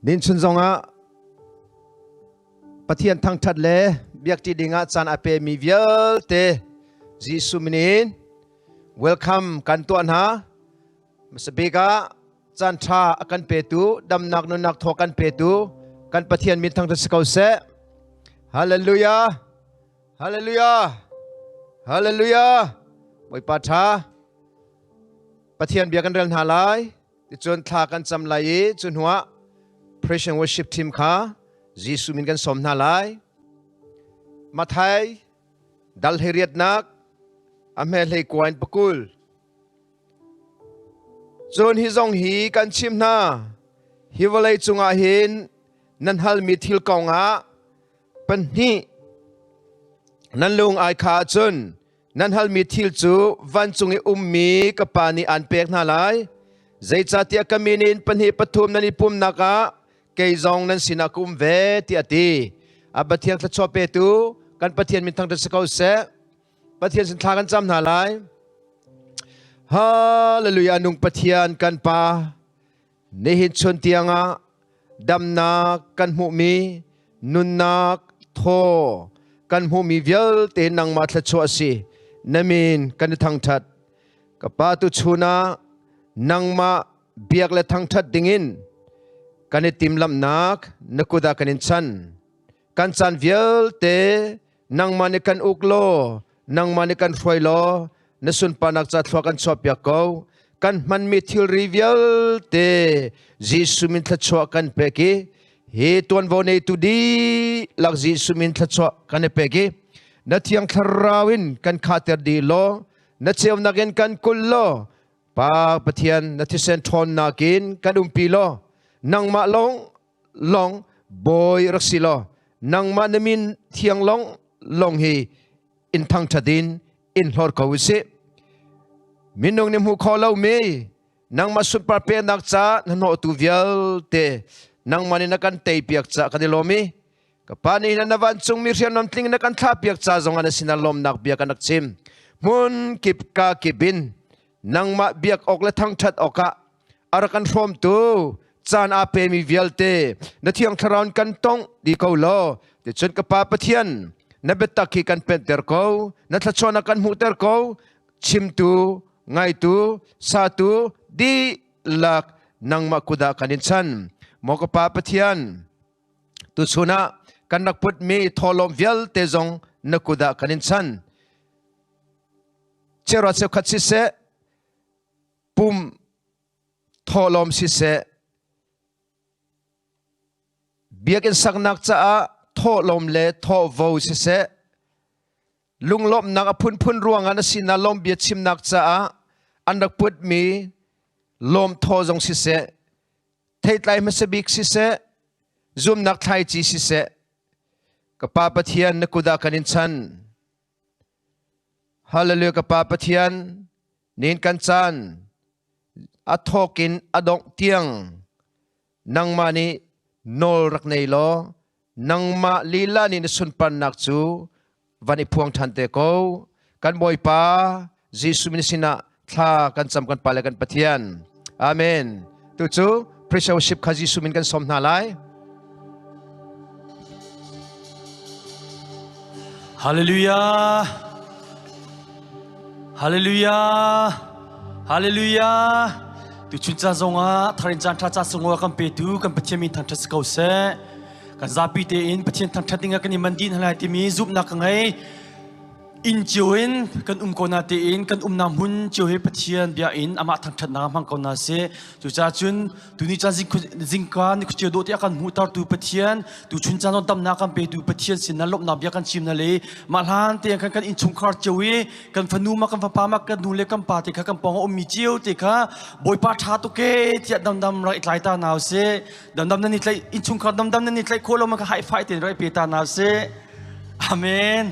Ninchun zongah Pathian thangṭhat le biakṭi dingah caan a pemi vialte Jesuh min in welcome kan tuah hna. Hmasabik ah caan ṭha a kan petu, damnak nunnak thaw kan petu kan Pathian min thangṭhat si ko seh. Hallelujah! Hallelujah! Hallelujah! Bawipa ṭha. Pathian bia kan rel hna lai. Ticun thla kan cam lai i cu hnuah Praise and Worship team kha Jesuh min kan sawm hna lai. Mathai dal hleiriatnak a hme hlei kuain pakul. Cun hi zong hi kan chim hna. Hi vawlei cungah hin nan halmi thil kongah pahnih nan lung ai kha ahcun Nan halmi thil cu vancung i ummi ka Pa nih aan pek hna lai. Zeicahtiah ka min in pahnih pathum nan i pumnak ah kei zong nan sinah ka um ve, tiah a ti. A Pathian thluachuah petu kan Pathian min thangṭhat si ko seh. Pathian sin thla kan cam hna lai. Hallelujah nung Pathian kan Pa nihin chun tiangah damnak kan hmuhmi nunnak thaw kan hmuhmi vialte nangmah thluachuah a si na min kan i thangṭhat ka pa tu chun ah nangmah biak le thangṭhat dingin kan i timhlamhnak na kut ah kan in chan kan caan vialte nangmah nih kan uk law nangmah nih kan hruai law na sunparnak ca thlua kan chuahpiak ko kan hmanmi thilri vialte Jesuh min thluachuah kan pek i hi tuanvo neitu dihlak Jesuh min thluachuah kan i pek i na thiang thlarau in kan khahter dih law na ceunak in kan kulh law Pa Pathian na thisen ṭhawnnak in kan umpi law nangmah lawng lawng bawi rak si law nangmah na min thiang lawng lawng hi in thangṭhat in in hlor ko usih minung nih hmuh khawh lomi nangmah sunpar peknak ca na hnawhtu vialte nangmah nih na kan teipiak ca kan i lawm i ka pa nih na vancungmi hriamnam tling na kan thlahpiak ca zong ah na sinah lawmnak bia kan rak chim hmun kip ka kip in nangmah biak awk le thangṭhat awkah a rak kan hrawmtu caan aa pemi vialte na thiang thlarau in kan tongh di ko law ticun ka pa Pathian na biatak hi kan penhter ko na thluachuahnak kan hmuhter ko chimtu ngaitu satu dihlak nangmah kut ah kan in chan maw ka pa Pathian tuchun ah kan rak putmi thawhlawm vialte zong na kut ah kan in chan cheruat cheukhat siseh pum thawhlawm siseh biakinn saknak caah thawhlawm le thawhvo siseh lunglawmhnak a phunphun ruangah na sinah lawm bia chimnak caah an rak putmi lawmthaw zong siseh theitlai hmasa bik siseh zumnak thlaici siseh ka pa Pathian na kut ah kan in chan Hallelujah ka Pa Pathian nin kan caan a thawk in a dongh tiang nangmah nih nawl rak nei law nangmah lila nih na sunparnak cu van i phuang ṭhan te ko kan Bawipa Jesuh min sinah thla kan cam kan Pa le kan Pathian Amen tu cu praise worship kha Jesuh min kan sawm hna lai Hallelujah Hallelujah Hallelujah Tu chun ca zongah tharin caan tha ca sungwa kan petu kan Pathian min thangthat si ko seh kan zapi tein Pathian thangthat ding ah kan i man din halai timi zumhnak ka ngei Inn cio in kan um ko na tein kan umnak hmun cio hi Pathian bia in amah thangṭhatnak hmang ko na si. Cucaah cun tuni caan zingka ni khuachia dawh te a kan hmuhtertu Pathian, tu chun caan zong damnak kan petu Pathian sin na lawmhnak bia kan chim na le mah hlan te kan kan innchungkhar cio i kan fanu ma kan fapa ma kan nu le kan pa te kha kan pawng a ummi cio te kha Bawipa ṭha tuk e tiah damdam rak i tlai ta na usih. Damdam nan i tlaih innchungkhar damdam nan i tlaih khawh lo ma kha hai fai tein rak i pe ta na usih. Amen.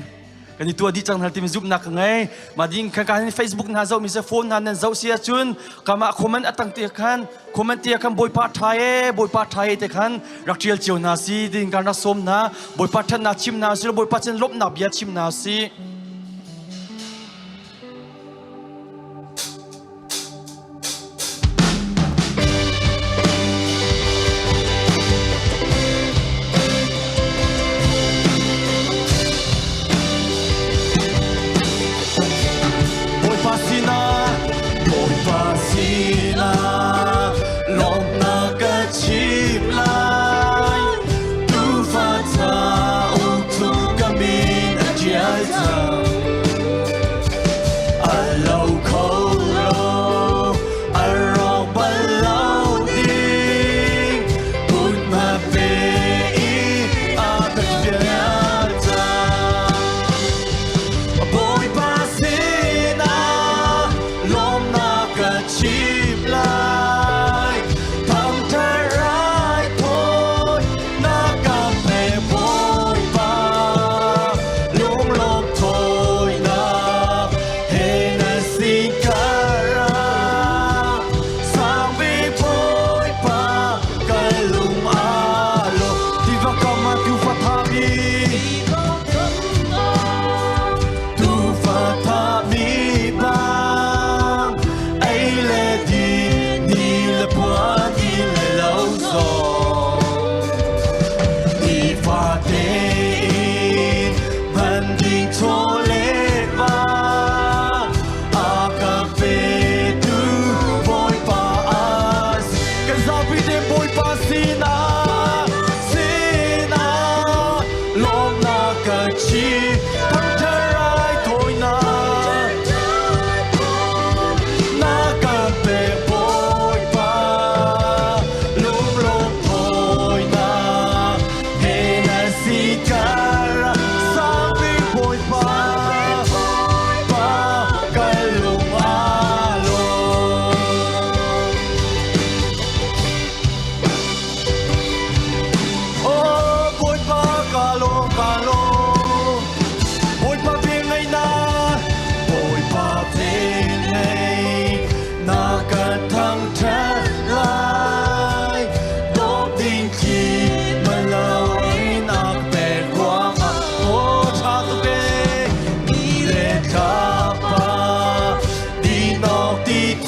Kan i tuah dih cang hna timi zumhnak ka ngei. Mah ding khan kan Facebook hna zoh mi se phone hna nan zoh si ahcun kamah comment atang te khan comment te khan Bawipa tha e Bawipa tha e te khan rak tial cio hna si din kan rak sawm hna Bawipa thatnak chim hna si Bawipa cin lawmhnak bia chim hna si.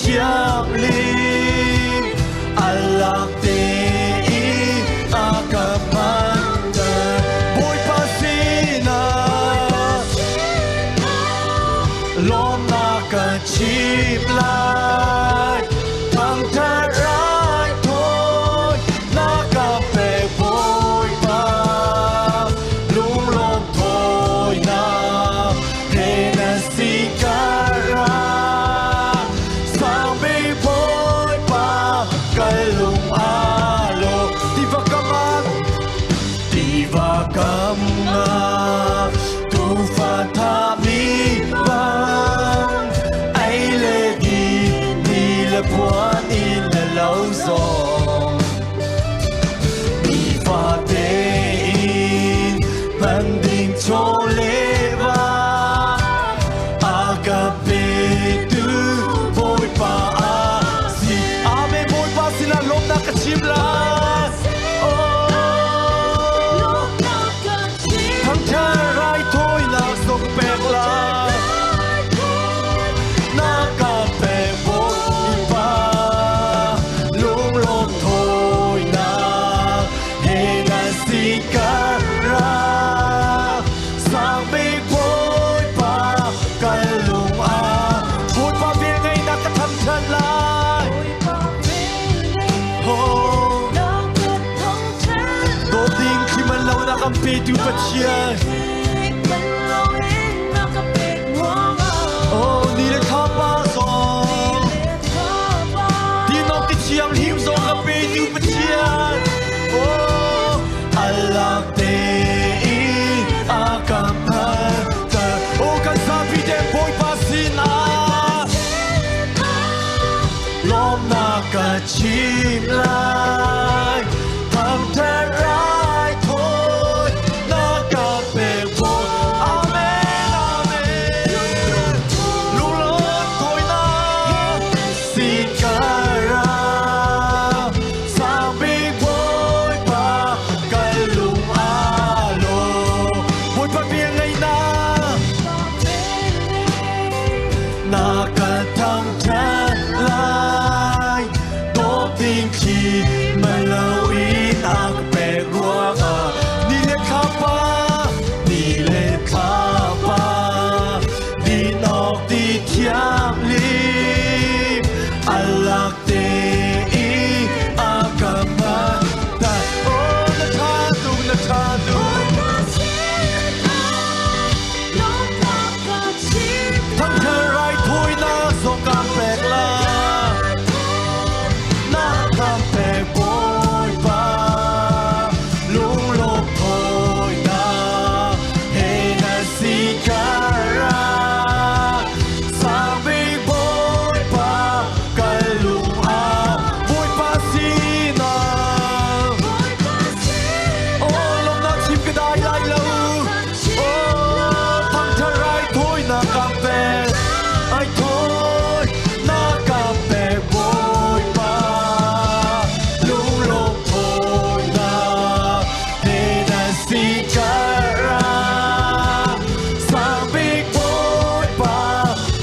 Thianghlim alak te i a ka hmanter. Bawipa sinah lawmnak ka chim lai. Thangṭhat raithawi na ka pek Bawipa. Lunglawm thawinak he na si ka ra. Sangbi Bawipa ka lung aa lawm. Tiva kam ah tiva kam ah tuufa thahmi bang ei le di ni le puan in le lo zong nifate in hman ding chaw le va a ka petu Bawipa a si. Amen. Bawipa sinah lawmnak ka chim lai. Oh, thangṭhat raithawinak zong pek lai. Na ka pek Bawipa lunglawm thawinak he na si ka ra. Sangbik Bawipa kan lung ah Bawipa vel ngeihnak ka thangṭhat lai. Oh, dawt ding khi man lo na kan petu Pathian. Oh, ni le thla zong Tinok ti thianghlim zong ka petu Pathian. Oh, alak te i a ka hngalter. Oh, kan zapi te Bawipa sinah lawmnak ka chim lai. Thangṭhat raithawi na ka pek Bawi. Amen, amen. Lunglawm thawinak si ka ra. Sangbik Bawipa ka lung aa lawm. Bawipa vel ngeihnak na ka thangṭhat lai. Dawt ding khi man loin a ka pek ruangah ni le thlapa, ni le thlapa, din awk ti thianghlim alak te i a ka hmanter. Oh, na ṭha tuk, na ṭha tuk. Thangṭhat raithawinak zong kaan pek lai. Na ka pek Bawipa lunglawm thawinak he na si ka ra. Sangbik Bawipa ka lung ah Bawipa sinah Oh, lawmnak chim ka dai lai lo. Oh, thangṭhat raithawinak kaan pek. Ai thawi na ka pek Bawipa lunglawm thawinak he na si ka ra. Sangbik Bawipa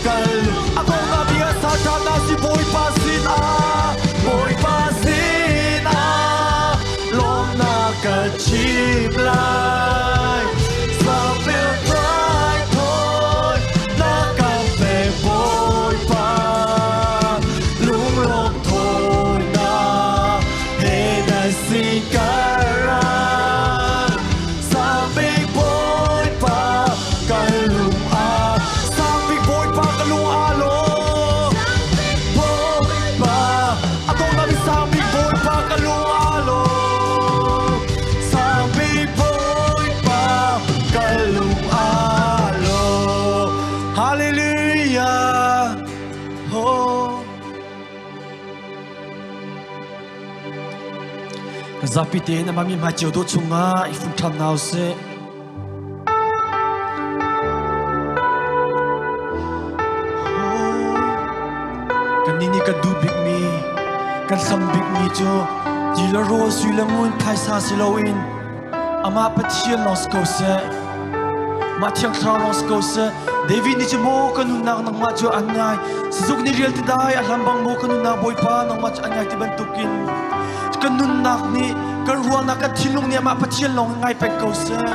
ka lung a kong na bia sa ṭhan na si Bawipa sinah Bawipa sinah lawmnak ka chim lai. Sangbik raithawi na ka pek Bawipa lunglawm thawinak he na si ka ra. Sangbik Bawipa ka lung ah Sangbik Bawipa ka lung aa lawm. Bawipa a tong na mi Sangbik Bawipa ka lung aa lawm. Sangbik Bawipa ka lung aa lawm. Hallelujah. Oh. Zapi tein amah mi hmai cio dawh chungah i fun ṭhan hna usih. Kannih nih kan duh bikmi, kan hlam bikmi cu ti le rawl, sui le ngun, phaisa si loin amah Pathian lawng si ko seh. Mah Thiang Thlarau lawng si ko seh. David nih cun maw ka nunnak nangmah cu an ngai. Sazuk nih rial ti dai a hlam bang maw ka nunnak Bawipa nangmah cu an ngai ti bantukin kan nunnak nih kan ruahnak kan thinlung nih amah Pathian lawng ngai peng ko seh.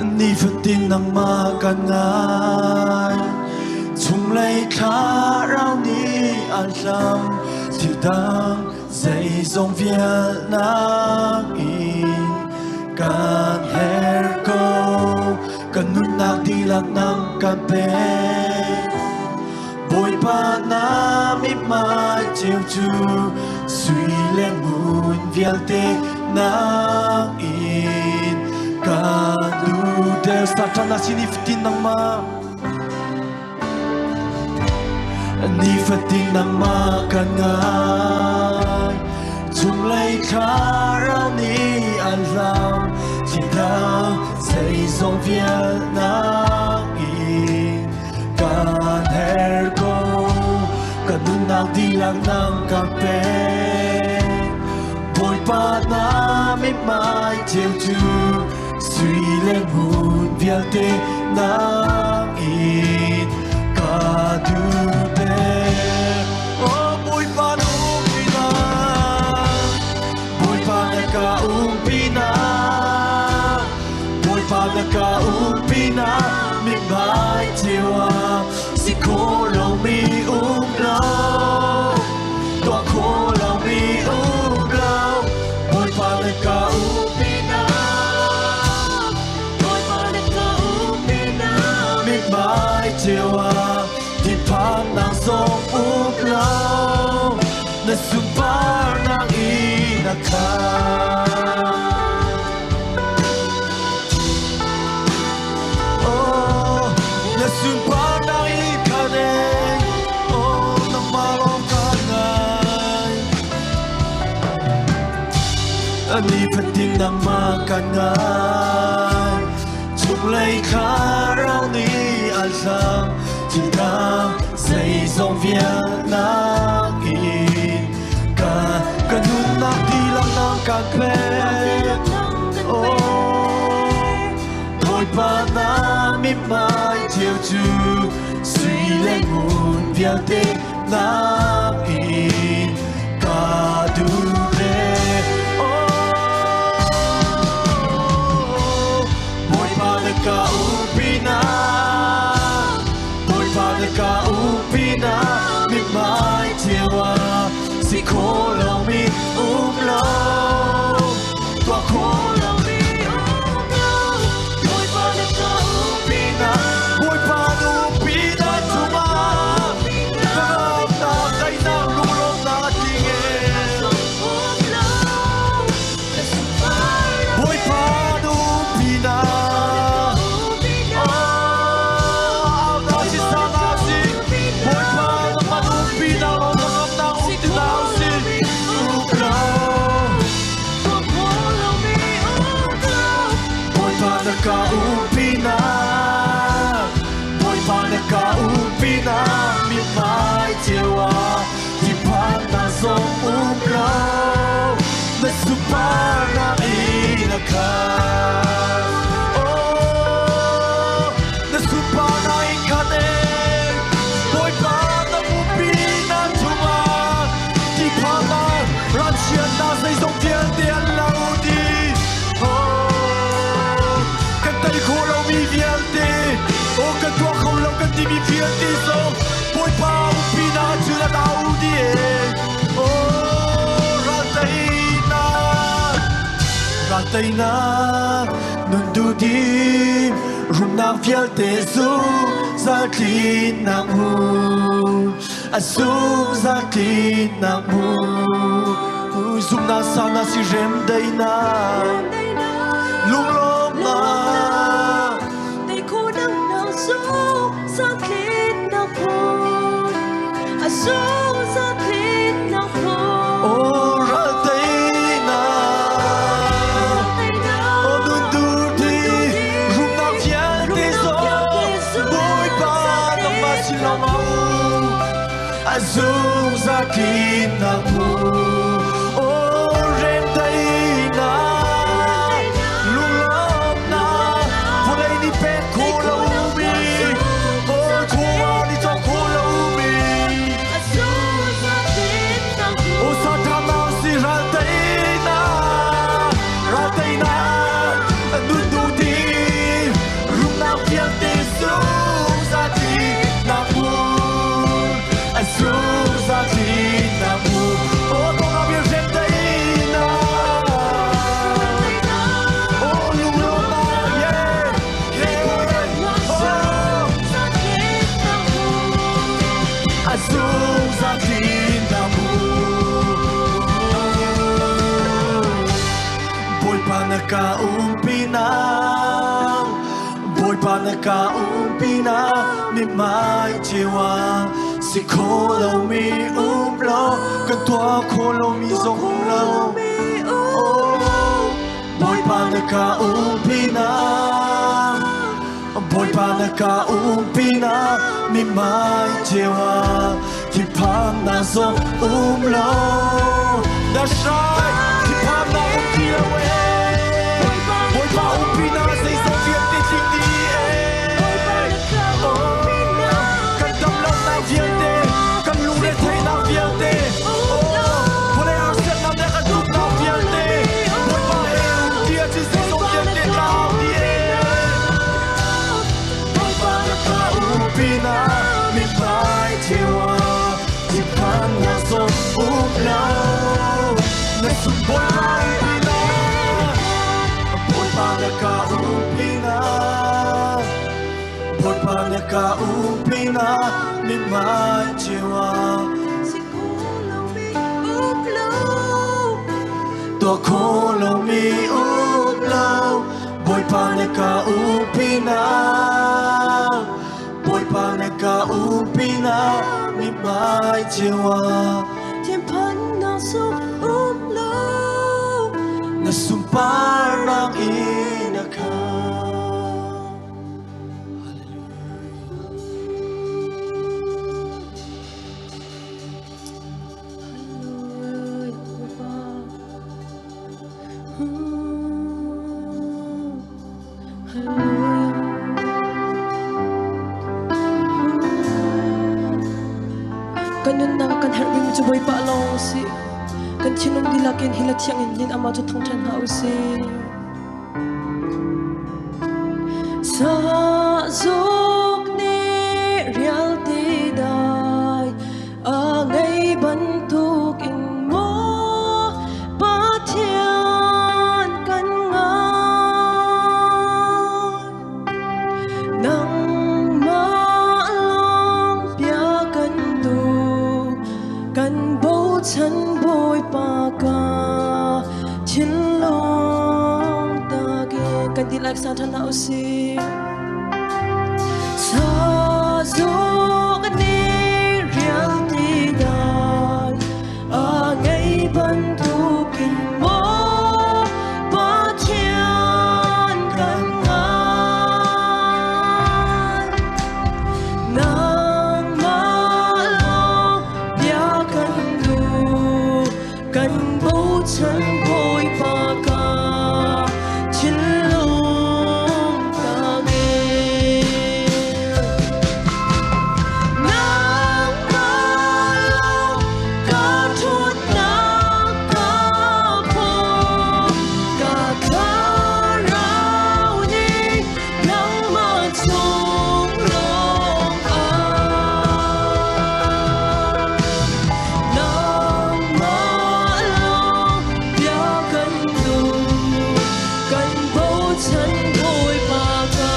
Nifatin nangmah kan ngai chunglei thlarau nih an hlam thil dang zeizong vialnak in kan her ko kan nunnak dihlak nang kan pek Bawipa na mithmai ceu cu sui le ngun vialte nakin ka duh deuh. Satan na sin nifatin nangmah nifatin nangmah kan ngai chunglei thlarau nih an hlam thildang zeizong vialnak in Kan her ko ka nunnak dihlak nang ka pek Bawipa na mithmai ceu cu sui le ngun vialte nang in ka duh deuh. Oh Bawipa na umpi na Bawipa na ka umpi na Bawipa na ka umpi na mithmai ceu ah si kho lomi um lo tuah kho lomi um lo Bawipa na ka umpi na Bawipa na ka umpi na mithmai ceu ah thinphannak zong um lo na sunparnak in a khat Oh, na sunparnak i khat e, oh, nangmah lawng ka ngai. Nifatin nangmah ka ngai. Chunglei thlarau nih a hlam, thildang zeizong vialnak in ka ka nunnak dihlak nang kan pek. Oh, Bawipa na mithmai ceu cu sui le ngun vialte nakin ka duh ve. Oh, Bawipa na ka umpi na, Bawipa na ka umpi na, mithmai ceu ah si kho lomi um lo, tuah kho lomi um lo, Bawipa na ka umpi na, Bawipa na umpi na cungah hnangamnak, daihnak, lunglawmhnak a tling e. Um lo, na sunparnak Bawipa na umpi na, umpi na, oh, na si sa na si, Bawipa na man umpi na, hnangamnak um ti na si, um lo. Tuah kho lomi um lo, Bawipa na ka umpi na, Bawipa na ka umpi na, mithmai ceu ah thinphannak zong um lo, na sunparnak in a khat. Oh, na sunparnak in khat e, Bawipa na umpi na cungah thinphannak, ralchiatnak zeizong vialte an lo dih. Oh, kan tei khawh lomi vialte, oh kan tuah kho lo kan timi vialte zong Bawipa umpi na cu na dau dih e. Oh, ral teinak, ral teinak, nun duhdim, rumnak vialte zungzal tlinnak hmun, a zungzal tlinnak hmun. Zumnak sana si rem daihnak, lunglawmhnak, Tei kho dang nang zung za tlinnak hmun, a zung za tlinnak hmun. Oh, ral teinak, oh nun duhdim, rumnak vialte zong, Bawipa nangmah sin lawng a um, a zungzal tlinnak hmun. Oh, rem daihnak, lunglawmhnak, ka umpi nak Bawipa na ka umpi nak mithmai cewa si kho lomi um lo kan tuah kho lomi zong um lo. Oh, Bawipa na ka umpi nak Bawipa na ka umpi nak mithmai cewa thinphannak zong um lo. That's right. Thinphannak um ti lo ee. Bawipa umpi nak zeizong vialte tling dih ee. Oh, kan dam lonak vialte, kan lungretheihnak vialte, oh, vawlei harsatnak le kan tuknak vialte, Bawipa he um ti ahcun zeizong vialte tlau dih ee. Bawipa na ka umpi nak mithmai cewa thinphannak zong um lo. Na Bawipa umpi nak, Bawipa na ka umpi nak, Bawipa na ka umpi nak mithmai cewa tuah kho lomi um lo. Bawipa na ka umpi nak, Bawipa na ka umpi nak mithmai cewa Thinphannak zong um lo. Na sunparnak in a khat. Hallelujah, Bawipa. Hallelujah. Kan nunnak kan herh bikmi cu Bawipa lawng a si. Kan thinlung dihlak in hi la thiang in nin amah cu thangṭhat hna u sih. Sazuk nih rialti dai a ngei bantuk in maw Pathian kan ngai. Nangmah lawng bia kan duh, kan bochan Bawipa ka thinlung takin. Kan dihlak sa ṭhan hna u sih. Sazuk nih rialti dai a ngei bantukin maw Pathian kan ngai. Nangmah lawng bia kan duh, kan bochan Bawipa ka thinlung takin. Nangmah lawng ka ṭhutnak ka phaw, ka thlarau nih nangmah chung lawng ah. Nangmah lawng bia kan duh, kan bochan Bawipa ka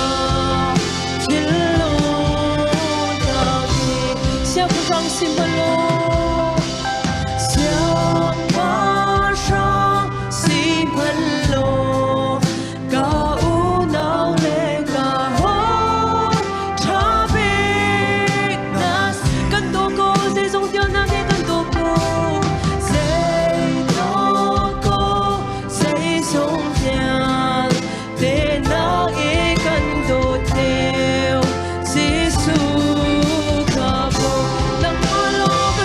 thinlung takin. Siangpahrang si hmanh Siangpahrang si hmanh law, ka unau le ka hawi ṭha bik na kan daw ko zeizong vialte kan daw ko zei daw ko zeizong vialte nak i kan dawt deuh Jesuh ka bawm. Nangmah lawng.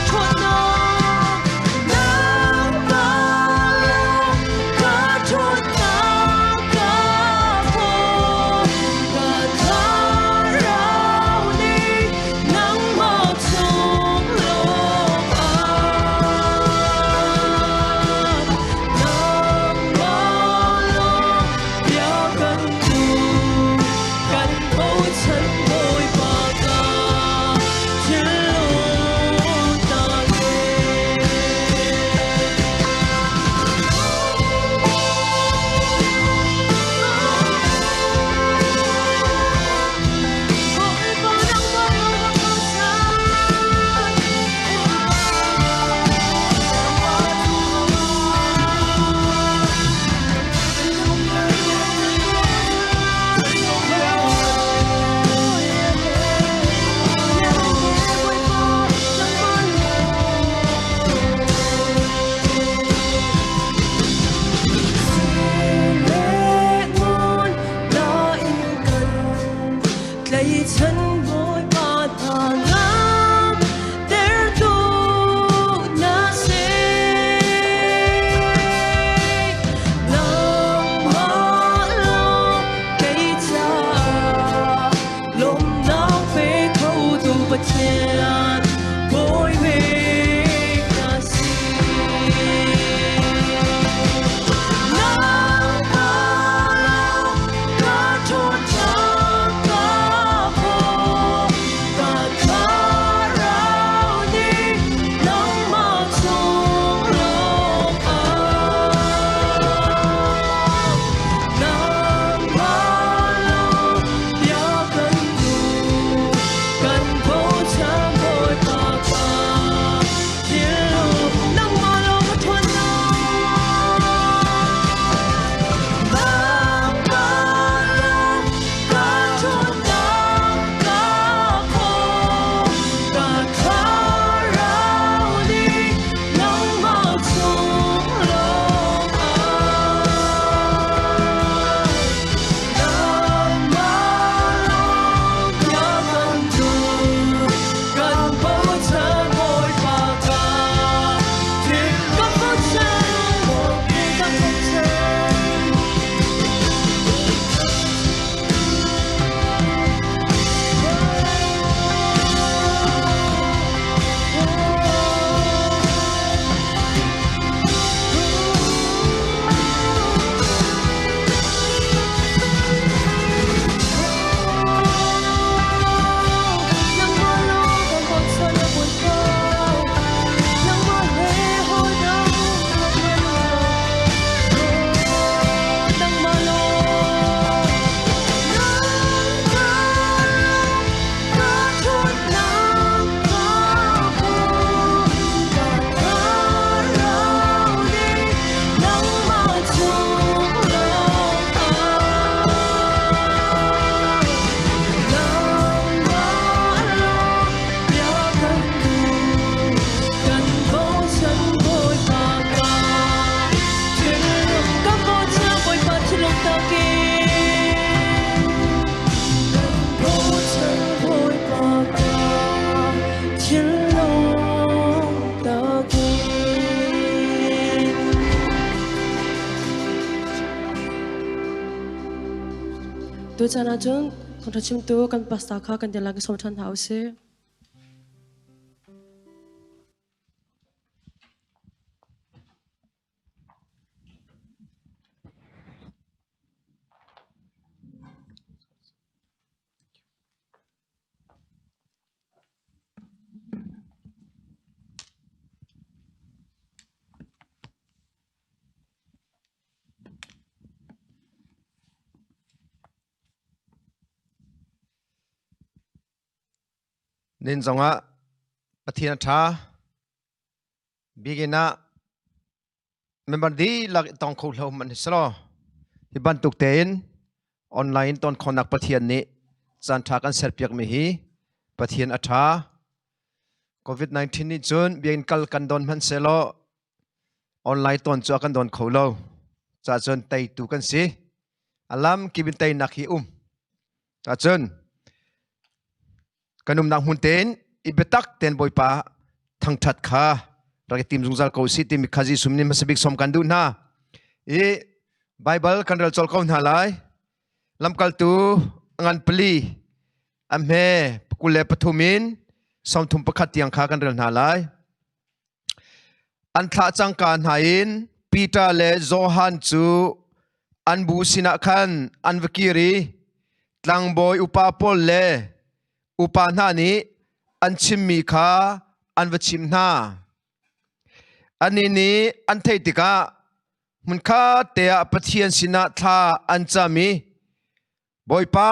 Tuchan ahcun thawngṭha chimtu kan pastor kha kan dihlak i sawm ṭhan hna u sih. Nin zongah Pathian a ṭha. Biakinn ah member dihlak i tong kho hlo hmanh hi si law hi bantuk tein online ton khawhnak Pathian nih caanṭha kan serpiakmi hi Pathian a ṭha. COVID-19 nih cun biakinn kal kan don hmanh sehlaw online ton cu a kan don kho lo. Ca cun teitu kan si. A lam kip in teinak hi um. Ca cun kan umnak hmun tein i biatak tein Bawipa thangṭhat kha rak i tim zungzal ko usih timi kha Jesuh nih hmasa bik sawm kan duh hna. I Baibal kan rel colh ko hna lai. Lamkaltu ngan pali a hme 23 in 31 tiang kha kan rel hna lai. An thlah cangka hna in Peter le Johan cu an bu sinah khan an va kir i tlangbawi upa pawl le upa hna nih an chimmi kha an va chimh hna. Annih nih an theih tikah hmunkhat te ah Pathian sinah thla an cam i Bawipa,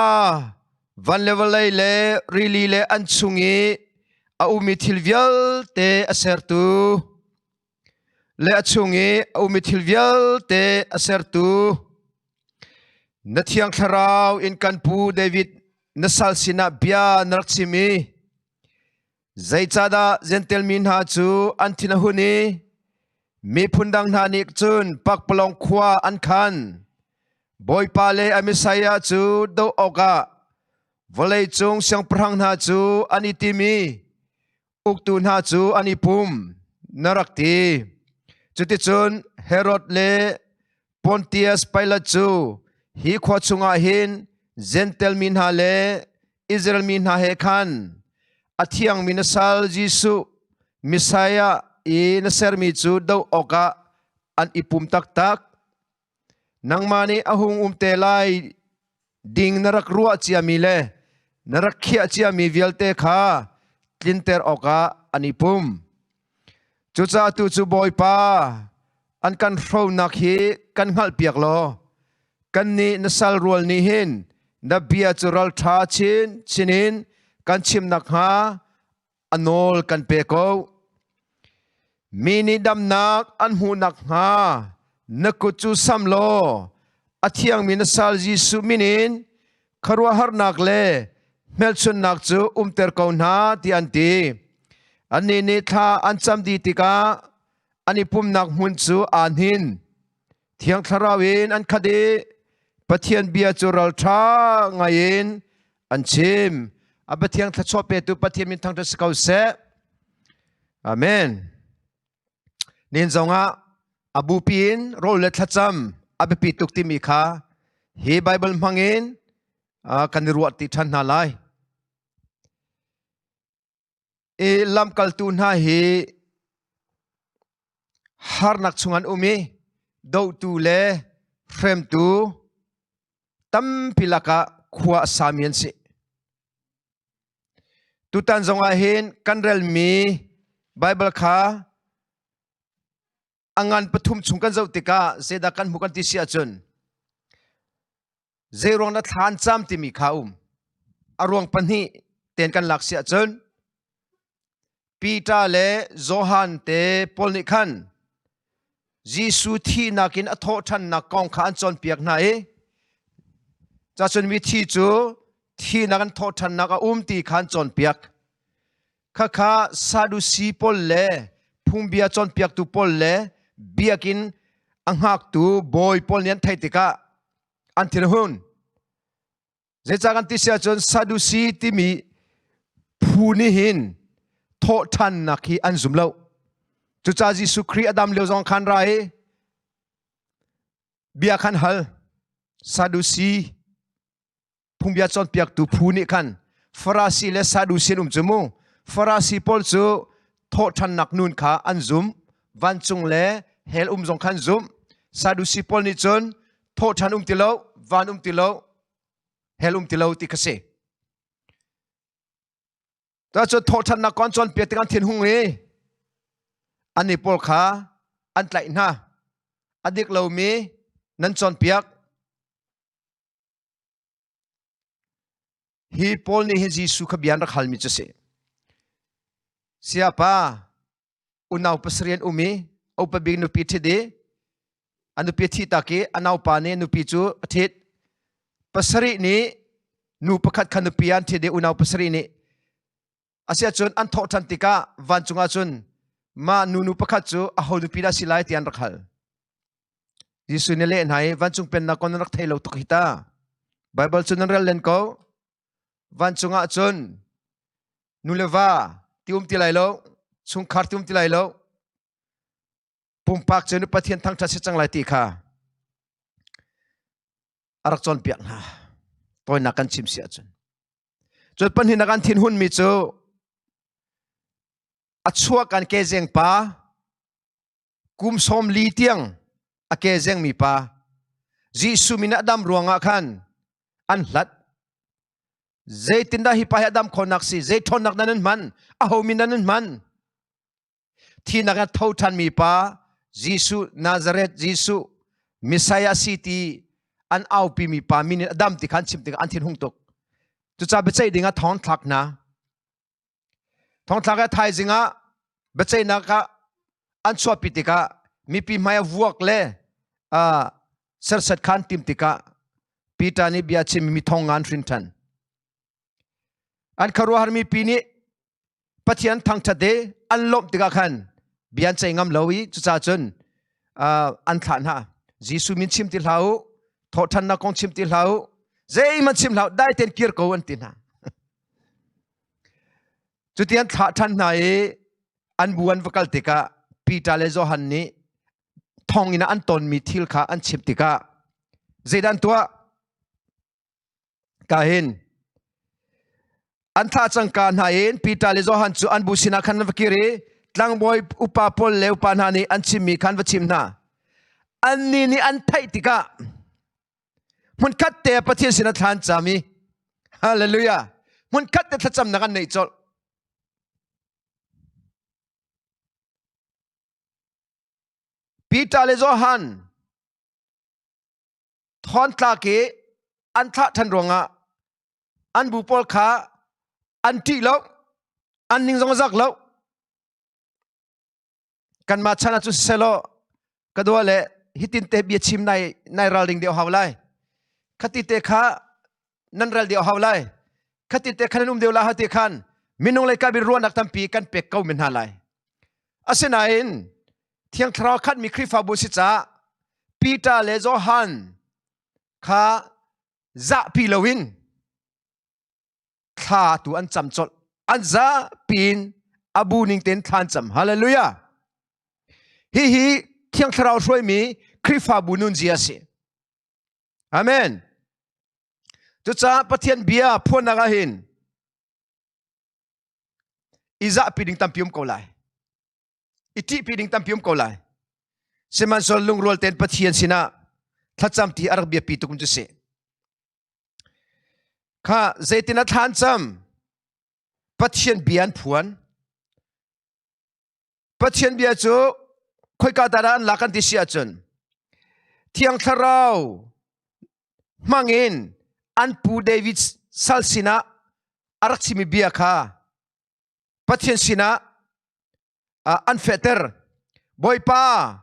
van le vawlei le rili le an chung i a ummi thil vialte a sertu le a chung i a ummi thil vialte a sertu na Thiang Thlarau in kan pu David na sal sinah bia na rak chim i Zeicahdah Jentail mi hna cu an thin a hun i miphun dang hna nih cun pakpalawng khua an khan? Bawipa le a Messiah cu doh awkah vawleicung siangpahrang hna cu an i tim i uktu hna cu an i pum, na rak ti. Cuticun Herod le Pontius Pilat cu hi khua chungah hin Jentail mi hna le Israel mi hna he khan a thiangmi na sal Jesuh Messiah i na sermi cu doh awkah an i pum taktak. Nangmah nih a hung um te lai ding na rak ruah ciami le na rak khiah ciami vialte kha tlinter awkah an i pum. Cucaah tu cu Bawipa, an kan hronak hi kan hngalhpiak law kannih na sal rual nih hin na bia cu ralṭha chin chinin kan chim nakhnga a nawl kan pe ko. Mi nih damnak an hmuh nakhnga na kut cu sam law a thiangmi na sal Jesuh min in khuaruahharnak le hmelchunhnak cu umter ko hna tiah an ti. Annih nih thla an cam dih tikah an i pumnak hmun cu aa hnin. Thiang Thlarau in an khat i Pathian bia cu ralṭha ngaiin an chim. A Pathian thluachuah petu Pathian min thangṭhat si ko seh. Amen. Nin zongah a bupi in rawl le thlacam a biapi tuk timi kha hi Bible hmangin kan i ruah ti ṭhan hna lai. I lamkaltu hna hi harnak chung an um i dohtu le hremtu tampi lakah khua a sami an si. Tutan zongah hin kan relmi Baibal kha a ngan pathum chung kan zoh tikah zeidah kan hmuh kan ti si ahcun zeiruang na thla an cam timi kha um. A ruang pahnih ten kan lak si ahcun Peter le Johan te pawl nih khan Jesuh thihnak in a thawhṭhannak kong kha an cawnpiak hna i cacun mithi cu thihnak an thawhṭhannak a um ti kha an cawnpiak. Khakha Sadusi pawl le phungbia cawnpiaktu pawl le biakinn a hngaktu bawi pawl nih an theih tikah an thin a hun. Zeicah kan ti si ahcun Sadusi timi phu nih hin thawhṭhannak hi an zum lo. Cucaah Jesuh Khrih a dam lio zong khan ra i bia khan hal. Sadusi. Phungbia cawnpiaktu phu nih khan Farasi le Sadusi an um cu mu. Farasi pawl cu thawhṭhannak nun kha an zum, vancung le hell um zong kha an zumh. Sadusi pawl nih cun thawhṭhan um ti lo, van um ti lo, hell um ti lo ti kha si. Cuacun thawhṭhannak kong an cawnpiak tik an thinhung i annih pawl kha an tlaih hna. A dik lomi nan cawnpiak. Hi pawl nih hin Jesuh kha bia an rak halmi cu a si. Sayapa, unau pasarih an um i a upa bik nupi ṭhit i a nupi a thih tak i a naupa nih nupi cu a ṭhit. Pasarih nih nu pakhat kha nupi an ṭhit i unau pasarih nih asiahcun an thawh ṭhan tikah vancung ah cun mah nunu pakhat cu aho nupi dah a si lai ti an rak hal. Jesuh nih leh hna i vancung pennak kong nan rak thei lo tuk hi ta. Baibal cu nan rel len ko. Vancung ah cun nu le va ti um ti lai lo, chungkhar ti um ti lai lo. Pumpak cu Pathian thangṭhat si cang lai ti kha a rak cawnpiak hna. Tawinak kan chim si ahcun. Cun pahnihnak an thinhunmi cu a chuak kan kezeng pa kum 40 tiang a kezengmi pa Jesuh min a dam ruangah khan an hlat. Zeitindah hi pa hi a dam khawhnak si? Zei ṭhawnnak nan an hman? Aho min nan an hman? Thinak in tho ṭhanmi pa Jesuh Nazareth Jesuh Messiah si ti an aupimi pa min in a dam ti kha an chim tikah an thin hung tuk. Cucaah biaceih ding ah thong thlak hna. Thongthlak ah thaizing ah biaceihnak ah an chuahpi tikah mipi hmai ah vuak le serset kha an tim tikah Peter nih bia chim mi thong nga an hrin ṭhan. An khuaruahhar mipi nih Pathian thangṭhat i an lawmh tikah khan bia an ceih ngam lo i cucaah cun an thlah hna. Jesuh min chim ti hlah u, thawhṭhannak kong chim ti hlah u, zeihmanh chim hlah u, dai tein kir ko an ti hna. Cuti an thlah ṭhan hna i an bu an va kal tikah Peter le Johan nih thonginn ah an tonmi thil kha an chimh tikah zeidah an tuah? Ka hin an thlah cangka hna in Peter le Johan cu an bu sinah khan an va kir i tlangbawi upa pawl le upa hna nih an chimmi kha an va chim hna. Annih nih an theih tikah hmunkhat te Pathian sinah thla an cam i Hallelujah hmunkhat te thlacamnak an neih colh. Peter le Johan thawntlak i an thlah ṭhan ruangah an bu pawl kha an ṭih lo, an ning zong a zak lo. Kanmah chan ah cun siselaw ka dua le hitin te bia chim nai nai ralring deuh hau lai. Khati te kha nan ral deuh hau lai. Khati te khan nan um deuh la hati khan minung lei ka ruahnak tampi kan pek ko men hna lai. Asinain Thiang Thlarau khatmi Khrihfabu si caah Peter le Johan kha zahpi loin thla tu an cam colh. An zapi in a bu ning tein thla an cam. Hallelujah. Hihi Thiang Thlarau hruaimi Khrihfabu nunzia a si. Amen. Cucaah Pathian bia phuannak ah hin i zahpi ding tampi um ko lai. I ṭihpi ding tampi um ko lai. Sihmanhsehlaw lungrual tein Pathian sinah thlacam ti a rak biapi tuk cu si. Kha zeitin a thlan cam Pathian bia an phuan. Pathian bia cu khoika ta dah an lak an ti si ahcun Thiang Thlarau hmangin an pu David sal sinah a rak chimmi bia kha Pathian sinah an fehter. Bawipa,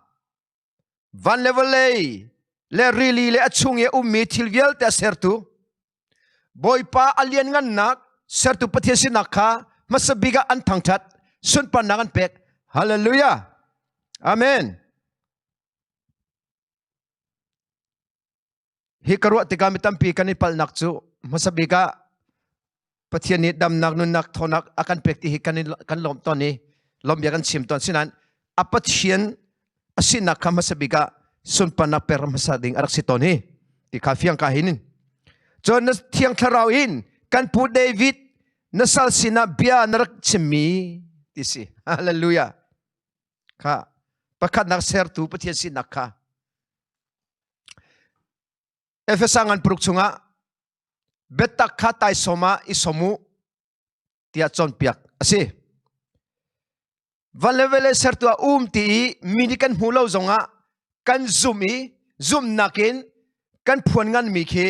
van le vawlei le rili le a chung i a ummi thil vialte a sertu Bawipa a lianngannak sertu Pathian sinak kha hmasa bik ah an thangṭhat sunparnak an pek. Hallelujah. Amen. Hi ka ruah tikah mi tampi kan i palhnak cu hmasa bik ah Pathian nih damnak nunnak thawnnak a kan pek ti hi kan kan lawm tawn i lawm bia kan chim tawn sinain a Pathian a sinak kha hmasa bik ah sunparnak pek hmasa ding a rak si tawn hi ti kha fiang ka hin. Cun na thiang thlarau in kan pu David na sal sinah bia na rak chimmi ti si. Hallelujah. Kha pakhatnak sertu Pathian sinak kha. Efesa ngan paruk chungah biatak kha taisawm ah i som u tiah cawnpiak a si. Van le vele sertu ah um ti i mi nih kan hmu lo zongah kan zum i zumhnak in kan phuan nganmi khi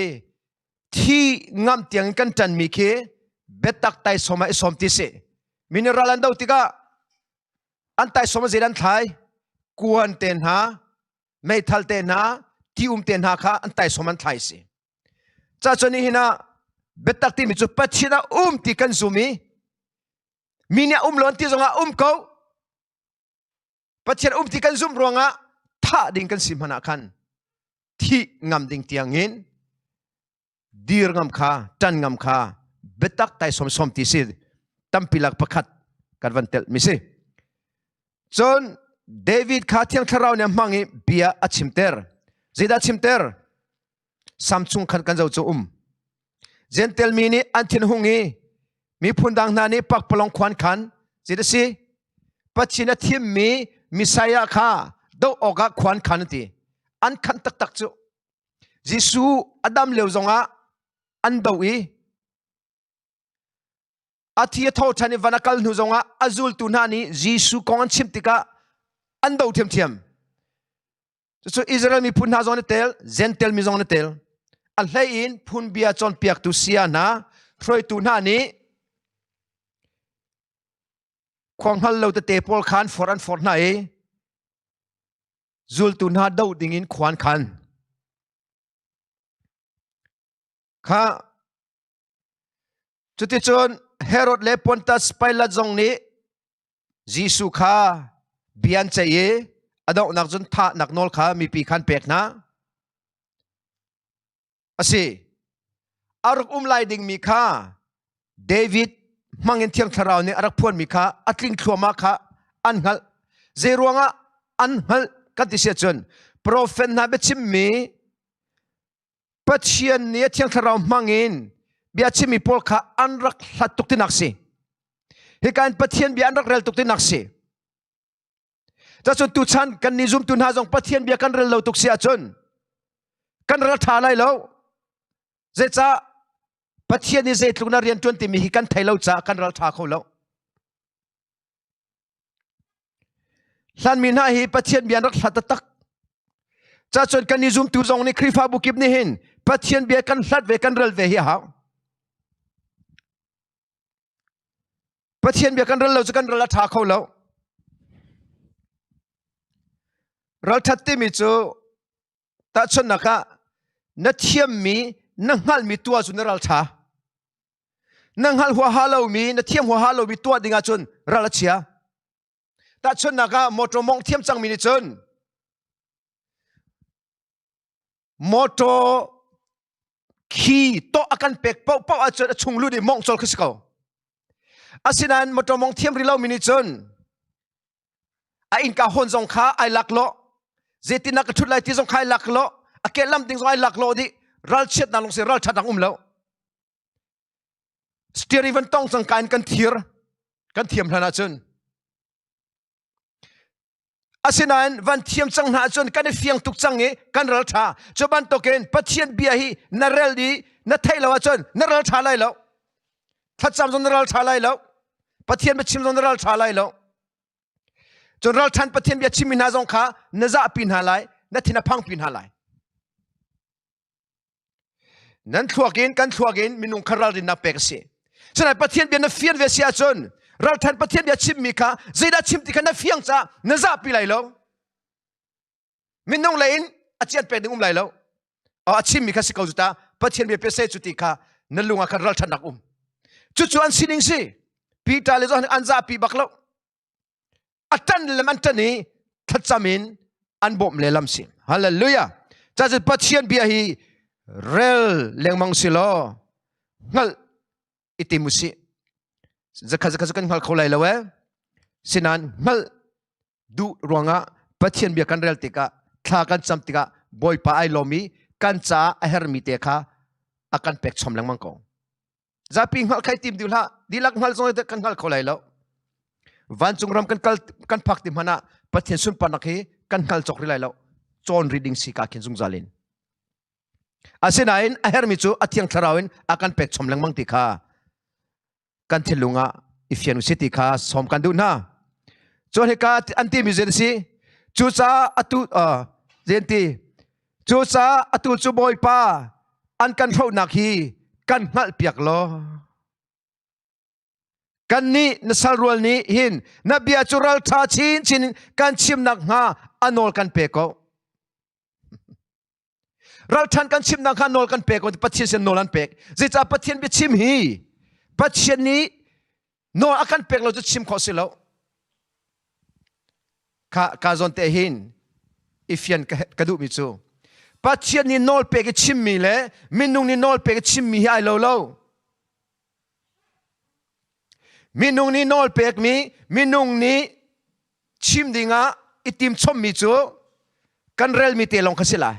thi ngam tiang in kan ṭanmi khi biatak taisawm ah i sawm ti si. Mineral an do tikah an taisawm a zei an thlai kuan te hna meithal te hna ti um te hna kha an taisawm an thlai si. Ca cun nihin ah biatak timi cu Pathian ah um ti kan zum i mi nih a um lo an ti zongah um ko. Pathian um ti kan zumh ruangah thah ding kan si hmanh ah khan thih ngam ding tiangin dir ngam kha ṭan ngam kha biatak tai som som ti si tampi lak pakhat kan van telh mi si. Cun David kha Thiang Thlarau nih a hmang i bia a chimter. Zeidah a chimter? Sam chung khan kan zo cu um. Gentel mi nih an thin hung i miphun dang hna nih pakpalawng khuan khan zeidah si? Pathian a thimmi Messiah kha doh awkah khuan khan an ti. An khan taktak cu. Jesuh a dam lio zongah an doh i a thi a tho ṭhan i van a kal hnu zongah a zultu hna nih Jesuh kong an chim tikah an do ṭhiamṭhiam. Cucu Israel miphun hna zong an i tel, Gentel mi zong an i tel. A hlei in phunbia cawnpiaktu saya hna, hruaitu hna nih khua hngal lo tete pawl khan forh an forh hna i zultu hna doh dingin khua an khan. Kha Cuticun Herod le Pontius Pilat zong nih Jesuh kha bia an ceih i a donghnak cun thahnak nawl kha mipi kha an pek hna. A si. A rak um lai dingmi kha David hmangin Thiang Thlarau nih a rak phuanmi kha a tling thluahmah kha an hngalh. Zei ruangah an hngalh kan ti si ahcun profet hna biachimmi Pathian nih a Thiang Thlarau hmangin bia chimmi pawl kha an rak hlat tuk tinak si. Hika in Pathian bia an rak rel tuk tinak si. Cacun tuchan kan nih zumtu hna zong Pathian bia kan rel lo tuk si ahcun kan rel ṭha lai lo. Zeicah Pathian nih zeitluk na rian ṭuan timi hi kan thei lo caah kan ral ṭha kho lo. Hlanmi hna hi Pathian bia an rak hlat taktak. Cacun kan i zumtu zong nih Khrihfabu kip nih hin Pathian bia kan hlat ve kan rel ve hi a hau. Pathian bia kan rel lo cu kan rel a ṭha kho lo. Ralṭhat timi cu tahchunhnak ah na thiammi na hngalhmi tuah cu na ralṭha. Na hngalh huaha lomi na thiam huaha lomi tuah ding ahcun ral a chia. Tahchunhnak ah motor mawngh thiam cangmi nih cun motor khi tawh a kan pek paohpaoh ahcun a chung lut i mawngh colh khi si ko. Asinain motor mawngh thiam rih lomi nih cun a innka hawn zong kha ai lak lo zeitin ka ṭhut lai ti zong kha ai lak lo a kehlam ding zong ai lak lo dih ralchiatnak lung si ralṭhatnak um lo steering van tong cang ka in kan thir kan thiam hlan ahcun asinain van thiam cang hna ahcun kan i fiang tuk cang i kan ral ṭha cu bantukin Pathian bia hi na rel i na theih lo ahcun na ral ṭha lai lo thlacam zong na ral ṭha lai lo Pathian biachim zong na ral ṭha lai lo cun ralṭhan Pathian bia chimmi hna zong kha na zahpi hna lai na thin a phangpi hna lai Nan thluak in kan thluak in minung kha ralrinnak pek a si. Sinain Pathian bia na fian ve si ahcun ralṭhan Pathian bia chimmi kha zeidah chim ti kha na fiang caah na zahpi lai lo. Minung lei in a cian pek ding um lai lo. A chimmi kha si ko cu ta Pathian bia pe se cu ti kha na lung ah khan ralṭhatnak um. Cucu an sining si. Peter le Johan an zahpi bak lo. A ṭan le an ṭan i thlacam in an bawmh le lam si hallelujah cacun Pathian bia hi rel lengmang si law hngalh i tim usih zakhat zakhat kan hngal kho lai lo eh sinan hngalh duh ruangah Pathian bia kan rel tikah thla kan cam tikah Bawipa ai lawm i kan caah a hermi te kha A kan pek chom lengmang ko. Zapi hngalh khai tim dih hlah. Dihlak hngal zong kan hngal kho lai lo. Vancung ram kan kal kan phak ti hmanh ah Pathian sunparnak hi kan hngal cawk rih lai lo. Cawn rih ding si ka khin zungzal in. Asinain a hermi cu a thiang thlarau in a kan pek chom lengmang ti kha kan thinlung ah i fian usih ti kha sawm kan duh hna. Cun hika an timi zen si cucaah atu zen ti cucaah atu cu Bawipa an kan hrohnak hi kan hngalh piak law kannih na sal rual nih hin na bia cu ralṭha chinchin in kan chimnak hnga a nawl kan pe ko. Ralṭhan kan chimnak kha nawl kan pek Pathian sin nawl an pek. Zeicah Pathian biachim hi Pathian nih nawl a kan pek lo cu chim khawh si lo. Ka ka zawn te hin i fian ka, ka duhmi cu Pathian nih nawl pek i chimmi le minung nih nawl pek i chimmi hi ai lo lo. Minung nih nawl pekmi, minung nih chim dingah i timchommi cu kan relmi te lawng kha si lai.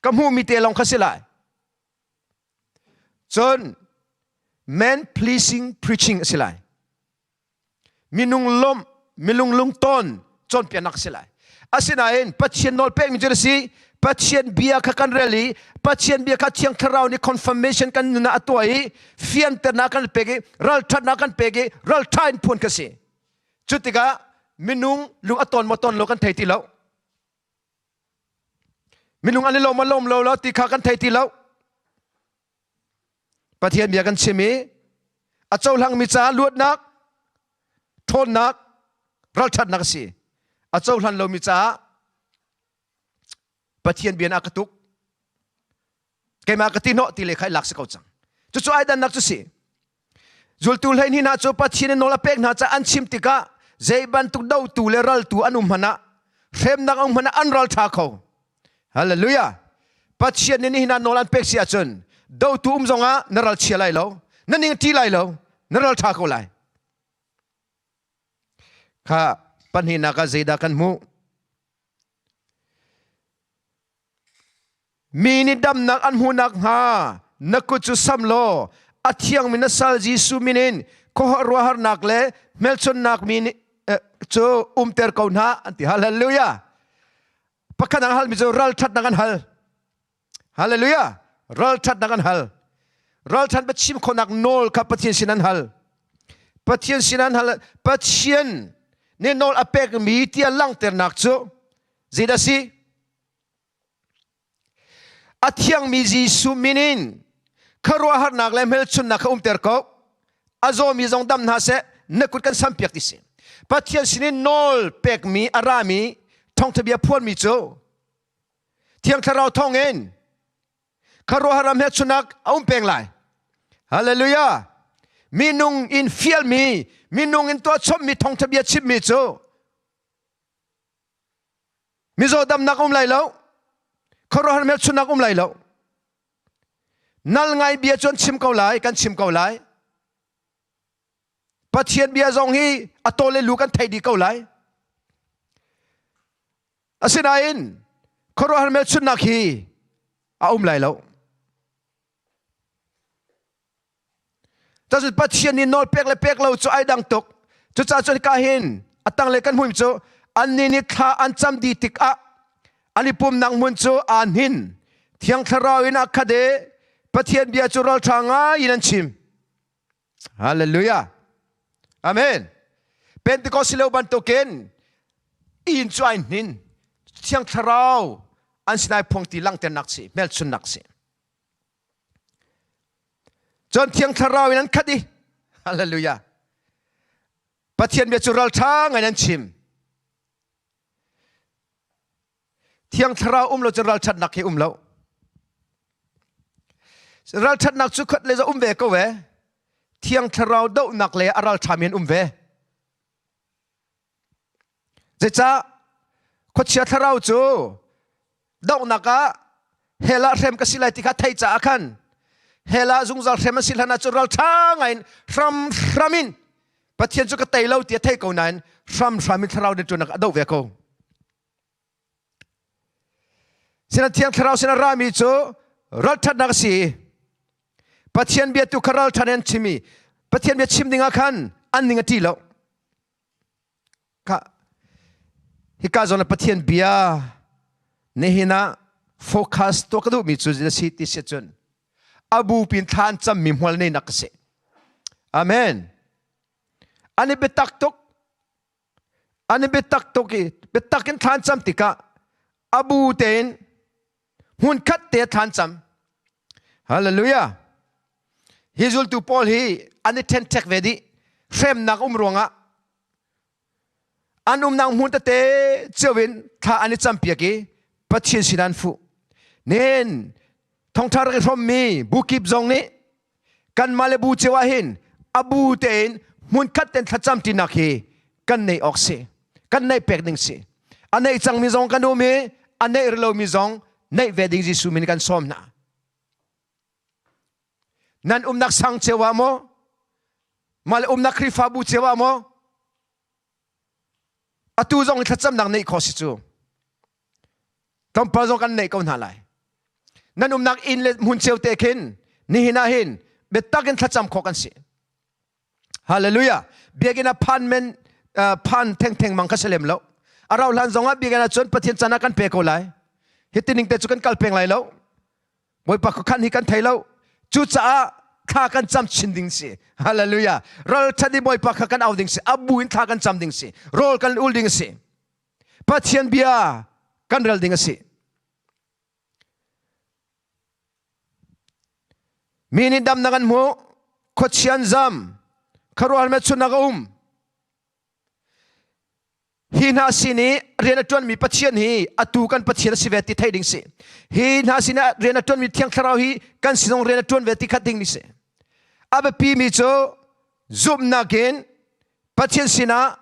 Ka hmuhmi te lawng kha si lai. Cun man pleasing preaching a si lai. Minung lawmh, minung lungtawn cawnpiaknak a si lai. Asinain Pathian nawl pekmi cu a si Pathian bia kha kan rel i Pathian bia kha Thiang Thlarau nih confirmation kan nun ah a tuah i fianternak kan pek i ralṭhatnak kan pek i ralṭha in phuan ka si. Cu tikah minung lung a tawn maw tawn lo kan thei ti lo. Minung an i lawm maw lawm lo lo ti kha kan thei ti lo. Pathian bia kan chim i a cohlangmi caah luatnak, ṭhawnnak, ralṭhatnak a si. A cohlan lomi caah Pathian bia na ka tuk. Keimah ka ti hnawh ti le kha i lak si ko cang. Cucu ai dannak cu si. Zultu 12 hna cu Pathian in nawl a pek hna caah an chim tikah zei bantuk dotu le raltu an um hmanh ah hremnak um hmanh ah an ral ṭha kho. Hallelujah. Pathian nih nihin ah nawl an pek si ahcun dotu um zongah na ral chia lai lo, na ning ṭi lai lo, na ral ṭha ko lai. Kha pahnihnak ah zeidah kan hmuh? Mi nih damnak an hmuh nakhnga na kut cu sam law a thiangmi na sal Jesuh min in khuaruahharnak le hmelchunhnak mi nih cu umter ko hna an ti. Hallelujah. Pakhat an halmi cu ralṭhatnak an hal. Hallelujah. Ralṭhatnak an hal. Ralṭhat biachim khawhnak nawl kha Pathian sin an hal. Pathian sin an hal. Pathian nih nawl a pekmi tiah langhternak cu zeidah si? A thiangmi Jesuh min in khuaruahharnak le hmelchunhnak kha umter ko. A zawmi zong dam hna seh, na kut kan sampiak ti si. Pathian sinin nawl pekmi a rami thawngtha bia phuanmi cu Thiang Thlarau thawngin khuaruahhar hmelchunhnak a um peng lai. Hallelujah! Minung in fialmi, minung in tuahchommi thawngtha bia chimmi cu Mizaw damnak um lai lo. Khuaruahhar hmelchunhnak um lai lo. Nal ngai bia cu an chim ko lai, kan chim ko lai. Pathian bia zong hi a tawl le lu kan thei dih ko lai. Asinain khuaruahhar hmelchunhnak hi a um lai lo. Cun Pathian nih nawl pek le pek lo cu ai dang tuk. Cucaah cun ka hin a tanglei kan hmuim cu annih nih thla an cam dih tikah an i pumnak hmun cu aa hnin. Thiang Thlarau in a khat i Pathian bia cu ralṭha ngai in an chim. Hallelujah. Amen. Pentecost lio bantukin inn cu ai hnin. Thiang Thlarau an sinai phuang ti langhternak si, hmelchunnak si. Cun Thiang Thlarau in an khat i Hallelujah. Pathian bia cu ralṭha ngai an chim. Thiang Thlarau um lo cun ralṭhatnak hi um lo. Ralṭhatnak cu khat le za um ve ko ve. Thiang Thlarau dohnak le a ralṭhami an um ve. Zeicah khuachia thlarau cu donghnak ah hell ah hrem ka si lai ti kha thei caah khan hell ah zungzal hrem an si hlan ah cun ralṭha ngaiin hramhram in Pathian cu ka tei lo ti a thei ko nain hramhram in thlarau rianṭuannak a doh ve ko. Sina Thiang Thlarau sin a rami cu ralṭhatnak a si. Pathian bia tu kha ralṭhat in chim i Pathian bia chim dingah khan an ning a ṭi lo. Kha hika zawn ah Pathian bia nihin ah focus tuah ka duhmi cu na si ti si cun a bu pin thla an cammi hmual neinak ka si. Amen. An i biatak tuk. An i biatak tuk i biatak in thla an cam tikah a bu tein hmunkhat te thla an cam. Hallelujah. Hi zultu pawl hi an i ṭhenṭhek ve dih. Hremnak um ruangah an umnak hmun tete cio in thla an i campiak i Pathian sin an fuh. Nen thongṭha rak i hrawmmi bu kip zong nih kanmah le bu cio ah hin a bu tein hmunkhat ten thlacam ṭinak hi kan neih awk si. Kan neih pek ding si. A neih cangmi zong kan um i a neih rih lomi zong neih ve ding Jesuh min kan sawm hna. Nan umnak sang cio ah maw? Mah le umnak Khrihfabu cio ah maw? Atu zong i thlacamnak neih khawh si cu. Tlawmpal zong kan neih ko hna lai. Nan umnak inn le hmun cio te khin nihin ah hin biatak in thlacam khawh kan si. Hallelujah. Biakinn ah phan men phan thengtheng mang kha si lem lo. A rau hlan zong ah biakinn ah cun Pathian chan ah kan pe ko lai. Hi tining te cu kan kal peng lai lo. Bawipa khuakhan hi kan thei lo. Cucaah thla kan cam chin ding si. Hallelujah. Ralṭhat i Bawipa kha kan au ding si. A bu in thla kan cam ding si. Rawl kan ul ding si. Pathian bia kan rel ding a si. Mi nih damnak an hmuh, khuachia an zam, khuaruahhar hmelchunhnak a um. Hi hna sin i rian a ṭuanmi Pathian hi atu kan Pathian a si ve ti theih ding si. Hi hna sin ah rian a ṭuanmi Thiang Thlarau hi kan sinong rian a ṭuan ve ti khat ding ni si. A biapimi cu zumhnak in Pathian sinah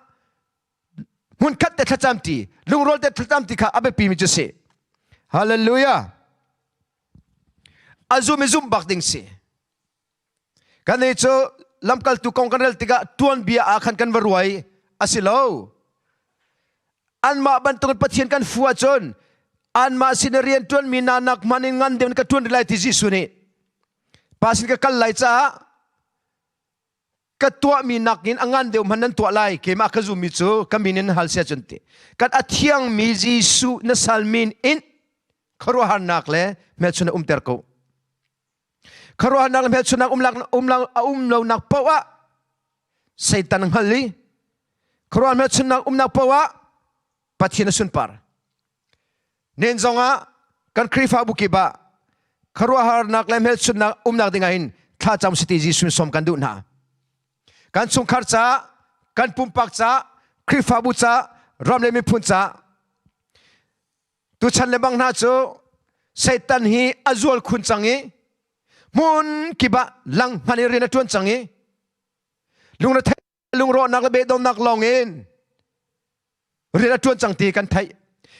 hmunkhat te thlacam ti, lungrual te thlacam ti kha a biapimi cu si. Hallelujah. A zum i zumh bak ding si. Kan nih cu lamkaltu kong kan rel tikah tuanbia ah khan kan va ruai a si lo. Anmah bantukin Pathian kan fu ahcun anmah sin i rian ṭuanmi hna nak hmanh in ngan deuh in ka ṭuan rih lai ti Jesuh nih pa sin ka kal lai caah ka tuahmi nakin a ngan deuh hmanh nan tuah lai keimah ka zummi cu ka min in hal sia cun ti kan a thiangmi Jesuh na sal min in khuaruahharnak le hmelchun umter ko Khuaruahnak le hmelchunhnak a um lonak paoh ah Satan hngal i khuaruah hmelchunhnak umnak paoh ah Pathian a sunpar. Nen zongah kan Khrihfabu kip ah khuaruahharnak le hmelchunhnak umnak dingah hin thlacam siti Jesuh sawm kan duh hna. Kan chungkhar ca, kan pumpak ca, Khrihfabu ca, ram le miphun ca Tuchan le bang hna cu Satan hi a zual khun cang i hmun kip ah lang hman in rian a ṭuan cang i lungretheih lungrawhnak le beidonghnak lawng in rian a ṭuan cang ti kan theih.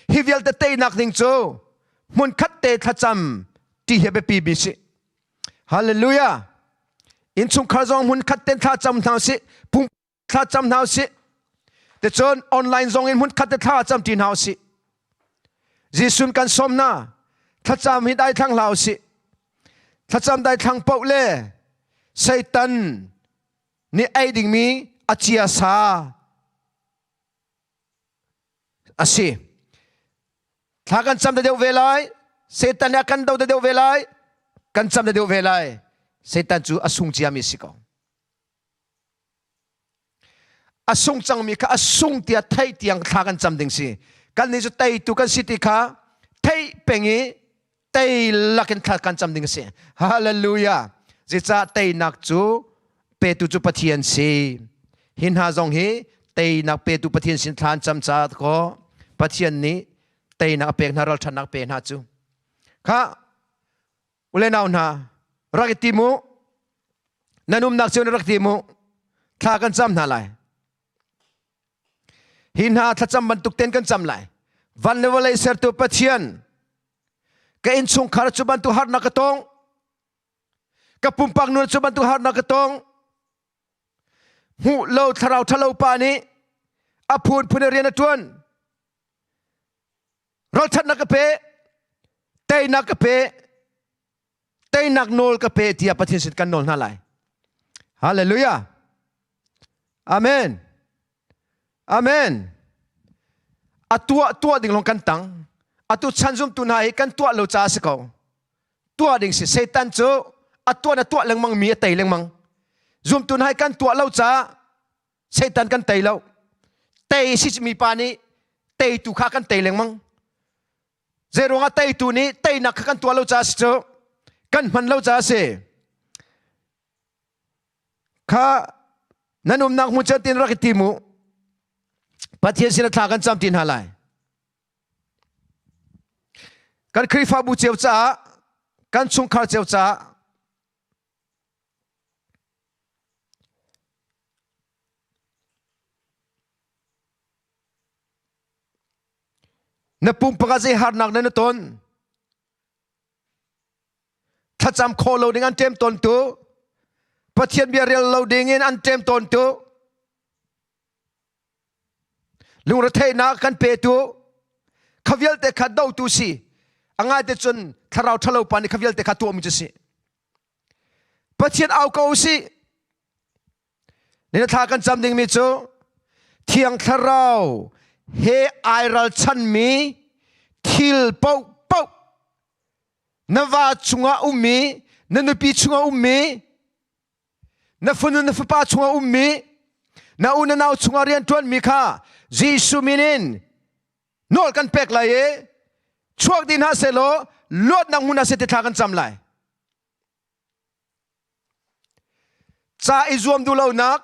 Hi vialte teinak ding cu hmunkhat te thlacam ti hi a biapi mi si. Hallelujah. Innchungkhar zong hmunkhat ten thlacam hna usih. Pum thla cam hna usih. Ticun online zong in hmunkhat te thla cam ṭi hna usih. Jesuh kan sawm hna. Thlacam hi daithlang hlah usih. Thlacam daithlang paoh le Satan nih ei dingmi a cia sa a si. Thla kan cam te deuh ve lai. Satan nih a kan do te deuh ve lai. Kan cam te deuh ve lai. Satan cu a sung ciami si ko. A sung cangmi kha a sung tiah theih tiang thla kan cam ding si. Kan nih cu teitu kan si ti kha theih peng i tei lakin thla kan cam ding a si. Hallelujah. Zeicah teinak cu petu cu Pathian si. Hi hna zong hi teinak petu Pathian sin thla an cam caah kaw Pathian nih teinak a pek hna ralṭhatnak a pe hna cu. Kha ule nau hna rak i tim u nan umnak cio na rak tim u thla kan cam hna lai hi hna thlacam bantuk ten kan cam lai van le vawlei sertu Pathian ka innchungkhar cu bantuk harnak ka tong ka pumpak nun cu bantuk harnak ka tong hmuh lo thlarau ṭhalo pa nih a phunphun in rian a ṭuan ralṭhatnak ka pe teinak ka pe. Teinak nawl ka pe tiah Pathian sin kan nawl hna lai. Hallelujah. Amen. Amen. A tuah tuah ding lawng kan tang. Atu chan zumtu hna hi kan tuah lo caah si ko. Tuah ding si. Satan cu a tuah na tuah lengmang mi a tei lengmang. Zumtu hna hi kan tuah lo caah Satan kan tei lo. Tei si mi pa nih teitu kha kan tei lengmang. Zeiruangah teitu nih teinak kha kan tuah lo caah si cu kan hman lo caah si. Kha nan umnak hmun cu tin rak i tim u. Pathian sin thla kan cam ti hna lai. Kan Khrihfabu cio caah, kan chungkhar cio caah, na pumpak ah zei harnak na na ton? Thlacam khawh lo ding an ṭem tawntu, Pathian bia rel lo ding in an ṭem tawntu, lungretheihnak kan petu, kha vialte kha dotu si. A ngaite cun thlarau ṭhalo pa nih kha vialte kha tuahmi cu si. Pathian au ko usih. Ni thla kan cam dingmi cu Thiang Thlarau he ai ralchanmi thil paohpaoh na va chungah ummi, na nupi chungah ummi, na fanu na fapa chungah ummi, na u na nau chungah rianṭuanmi kha Jesuh min in nawl kan pek lai i chuak dih hna sehlaw luatnak hmun hna seh ti thla kan cam lai. Ca i zuam duh lonak,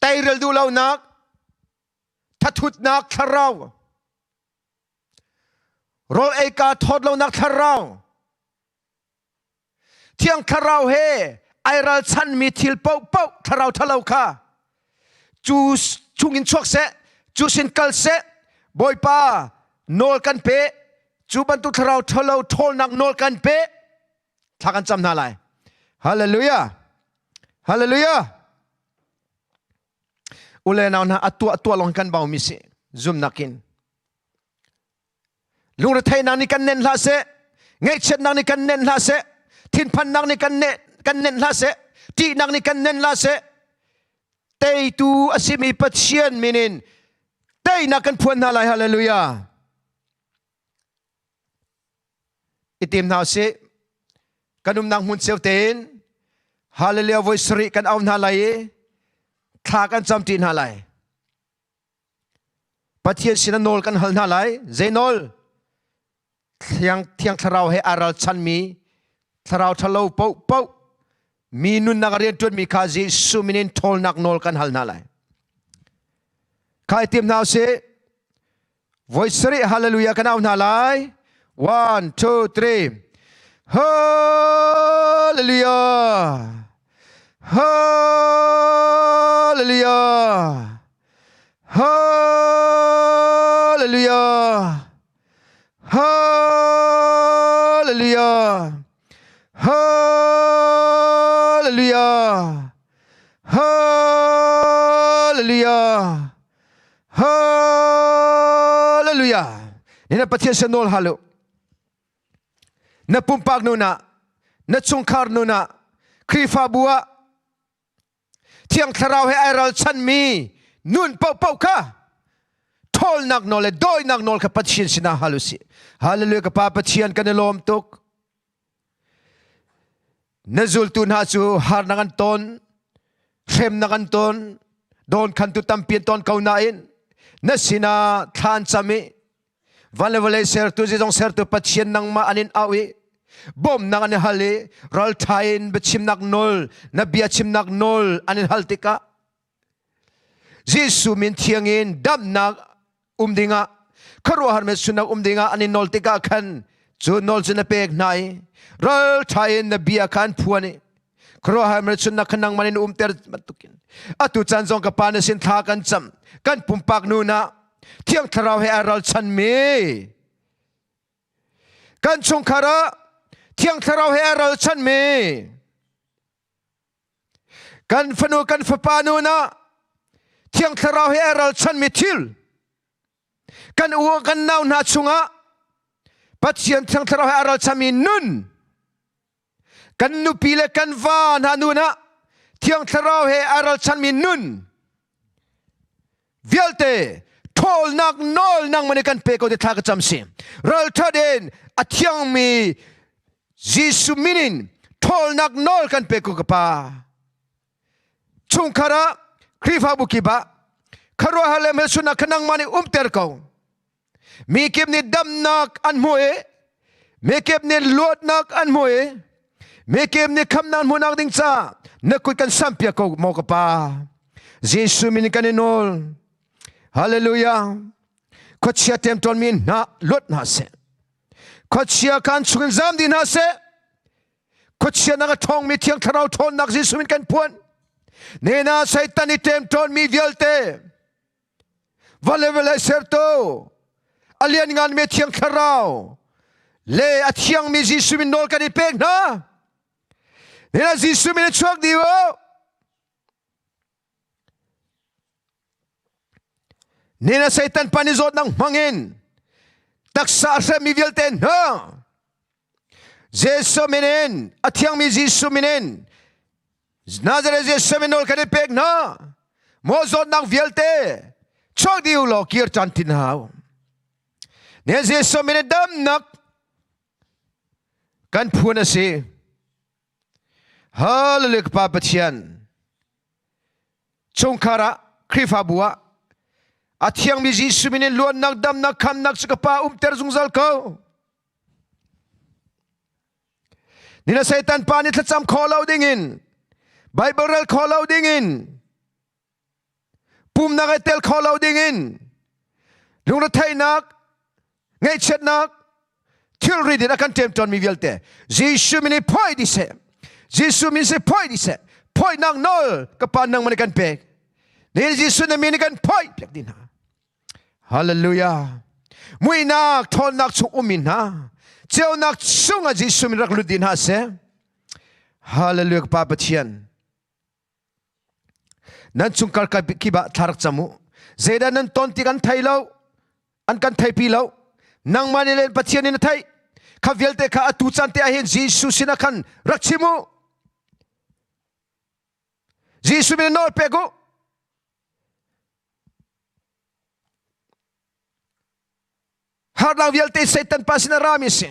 teirel duh lonak, thathutnak thlarau, rawl ei ka thawt lonak thlarau, Thiang Thlarau he ai ralchanmi thil paohpaoh thlarau ṭhalo kha cu chungin chuak seh, cu sin kal seh, Bawipa nawl kan pe, cu bantuk thlarau ṭhalo ṭhawlnak nawl kan pe, thla kan cam hna lai. Hallelujah! Hallelujah! Ule nau hna a tuah tuah lawng kan baumi si zumnak in. Lungretheihnak nih kan nenh hlah seh, ngaihchiatnak nih kan nenh hlah seh, thinphannak nih kan ne kan nenh hlah seh, ṭihnak nih kan nenh hlah seh. Teitu a simi Pathian min in teinak kan phuan hna lai. Hallelujah. I tim hna usih. Kan umnak hmun cio tein Hallelujah voi sarih kan au hna lai i thla kan cam ṭi hna lai. Pathian sinah nawl kan hal hna lai. Zei nawl? Thiang, Thiang Thlarau he aa ralchanmi thlarau ṭhalo paohpaoh mi nunnak a rianṭuanmi kha Jesuh min in ṭhawlnak nawl kan hal hna lai. Kha i tim hna usih. Voi sarih hallelujah kan au hna lai. One, two, three. Hallelujah. Hallelujah. Hallelujah. Hallelujah. Hallelujah. Hallelujah. Hallelujah. Nina Pathian sin nawl halu. Na pumpak nun ah, na chungkhar nun ah, Khrihfabu ah Thiang Thlarau he ai ralchanmi nun paohpaoh kha ṭhawlnak nawl le dawinak nawl kha Pathian sinah hal usih. Hallelujah ka Pa Pathian kan i lawm tuk. Na zultu hna cu harnak an ton, hremnak an ton, dawnkhantu tampi an ton ko nain na sinah thla an cam i van le vawlei sertu zeizong sertu Pathian nangmah an in auh i bawmnak an i hal i ralṭha in biachimnak nawl na bia chimnak nawl an in hal tikah Jesuh min thiang in damnak um dingah khuaruahhar sunak um dingah an in nawl tikah khan cu nawl cu na pek hna i ralṭha in na bia kha an phuan i khuaruahhar sunnak kha nangmah in umter bantukin atu caan zong ka pa na sin thla kan cam kan pumpak nun ah Thiang Thlarau he ai ralchanmi kan chungkhar ah Thiang Thlarau he ai ralchanmi kan fanu kan fapa nun ah Thiang Thlarau he ai ralchanmi thil kan u kan nau hna chungah. Pathian Thiang Thlarau he a ralchanmi nun kan nupi le kan va hna nun ah Thiang Thlarau he a ralchanmi nun vialte ṭhawlnak nawl nangmah nih kan pe ko ti thla ka cam si. Ralṭhat in a thiangmi Jesuh min in ṭhawlnak nawl kan pe ko ka pa. Chungkhar ah Khrihfabu kip ah khuaruahhar le hmelchunhnak kha nangmah nih umter ko. Mi kip nih damnak an hmu i mi kip nih luatnak an hmu i mi kip nih khamnak hmuhnak ding caah na kut kan sampiak ko maw ka pa. Jesuh min kan i nawl. Hallelujah. Khuachia temtawn mi hna luat hna seh. Khuachia kan chungin zam dih hna seh. Khuachia nak a ṭhawngmi Thiang Thlarau ṭhawnnak Jesuh min kan phuan. Nena Satan i ṭemṭawn mi vialte vale vale sertu a liannganmi Thiang Thlarau le a thiangmi Jesuh min nawl kan i pek hna. Nena Jesuh min a chuak dih u. Nena Satan pan i zawtnak hmangin taksa a hremmi vialte hna Jesuh min in a thiangmi Jesuh min in Nazareth Jesuh min nawl kan i pek hna. Maw zawtnak vialte chuak dih u law kir ṭan tin hau. Ne Jesuh min in damnak kan phun a si. Hallelujah Pa Pathian. Chungkhar ah Khrihfabu ah a thiangmi Jesuh min in luannak damnak khamnak cu ka Pa umter zungzal ko. Nina Satan pa nih thlacam kho lo dingin Bible rel kho lo dingin pumnak i tel kho lo dingin lungretheihnak ngaihchiatnak thilri din a kan ṭemṭawnmi vialte Jesuh min i phoih dih seh Jesuh min si phoih dih seh phoihnak nawl ka pa nangmah nih kan pek ni Jesuh na min kan phoih piak dih hna Hallelujah. Muihnak ṭhawnnak chung ummi hna ceunak chungah Jesuh min rak lut dih hna seh. Hallelujah Pa Pathian. Nan chung kar kip ah thla rak cam u. Zeidah nan ton ti kan thei lo. An kan theipi lo. Nangmah nih le Pathian in na theih. Kha vialte kha atu caan te ah hin Jesuh sinah khan rak chim u. Jesuh min nawl pek u. Harnak vialte Satan pa sin a rami a si.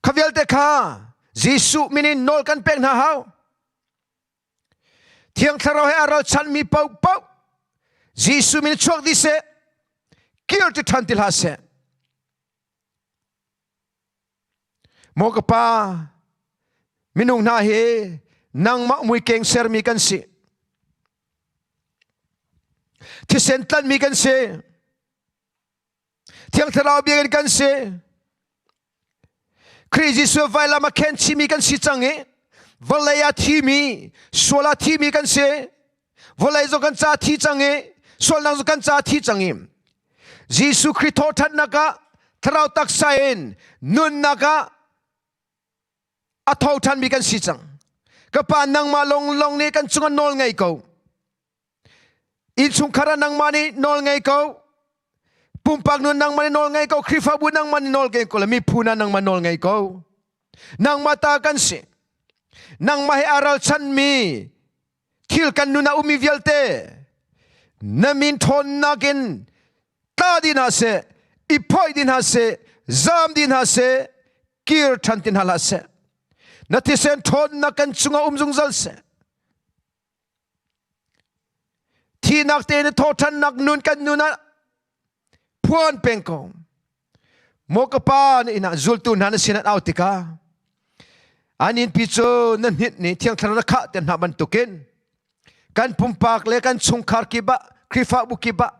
Kha vialte kha Jesuh min in nawl kan pek hna hau. Thiang Thlarau he a ralchanmi paohpaoh Jesuh min chuak dih seh, kir ti ṭhan ti hlah seh. Maw ka pa, minung hna hi nangmah muikeng sermi kan si. Thisen tlanmi kan si. Thiang Thlarau biakinn kan si. Khrih Jesuh vailam a khen chihmi kan si cang i vawlei ah thimi, sual ah thimi kan si. Vawlei zong kan ca thi cang i sualnak zong kan ca thi cang i Jesuh Khrih thawhṭhannak ah thlarau taksa in nunnak ah a tho ṭhanmi kan si cang. Ka Pa nangmah lawnglawng nih kan cungah nawl ngei ko. Innchungkhar ah nangmah nih nawl ngei ko. Pumpak nun nangmah nih nawl ngei ko. Khrihfabu nangmah nih nawl ngei ko le miphun ah nangmah nawl ngei ko. Nangmah ta kan si. Nangmah he aa ralchanmi thil kan nun ah ummi vialte na min ṭhawnnak in tla dih hna seh, i phoih dih hna seh, zaam dih hna seh, kir ṭhan ti hna hlah seh. Na thisen ṭhawnnak kan cungah um zungzal seh. Thihnak te in thawhṭhannak nun kan nun ah phuan peng ko. Maw ka pa na inn ah zultu hna na sin an au tikah an innpi cu na hninh ni Thiang Thlarau na khah te hna bantukin kan pumpak le kan chungkhar kip ah Khrihfabu kip ah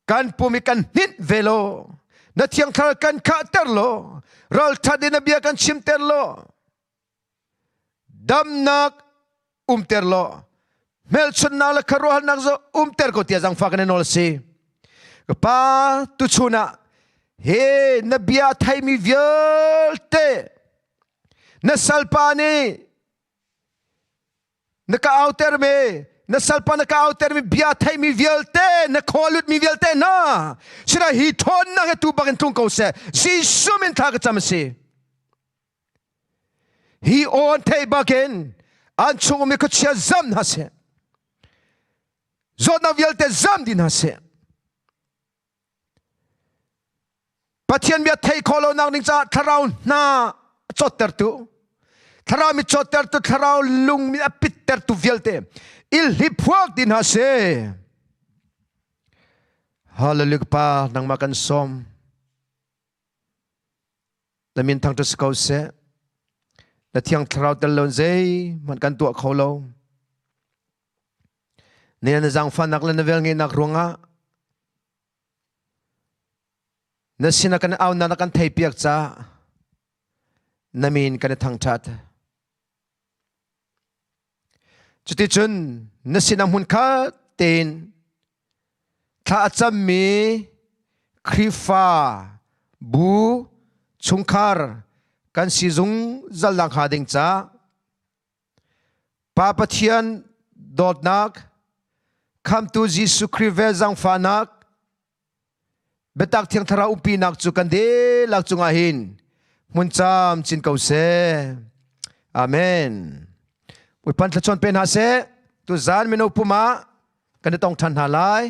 kan pum i kan hninh ve law na Thiang Thlarau kan khahter law ralṭhat in na bia kan chimter law damnak umter law hmelchunhnak le khuaruahharnak cu umter ko tiah zangfah kan i nawl si ka pa tuchun ah he na bia a theimi vialte na salpa nih na ka auter me. Na salpa na ka autermi bia theimi vialte, na khualut mi vialte na sina hi ṭhawnnak he tu bakin tlung ko seh. Jesuh min thla ka cam a si. Hi aw an theih bakin an chung ummi khuachia zam hna seh. Zawtnak vialte zam dih hna seh. Pathian bia theih khawh lonak ding caah thlarau hna a cawttertu thlarau mi cawttertu thlarau lung mi a pittertu vialte i hliphuak ti hna seh. Hallelujah Pa nangmah kan sawm. Na min thangṭhat si ko seh. Na thiang thlarau tel lo zei hmanh kan tuah kho lo. Ne na zaangfahnak le na velngeihnak ruangah na sinah kan aunak na kan theipiak caah na min kan i thangṭhat. Cuticun na sinah hmunkhat tein thla a cammi Khrihfa bu chungkhar kan si zungzal nakhnga ding caah Pa Pathian dawtnak, Khamtu Jesuh Khrih vel zaangfahnak, biatak Thiang Thlarau umpinak cu kan dihlak cungah hin hmun camcin ko seh. Amen. Bawipa thluachuan pe hna seh. Tuzaan mino pum ah kan i tong ṭhan hna lai.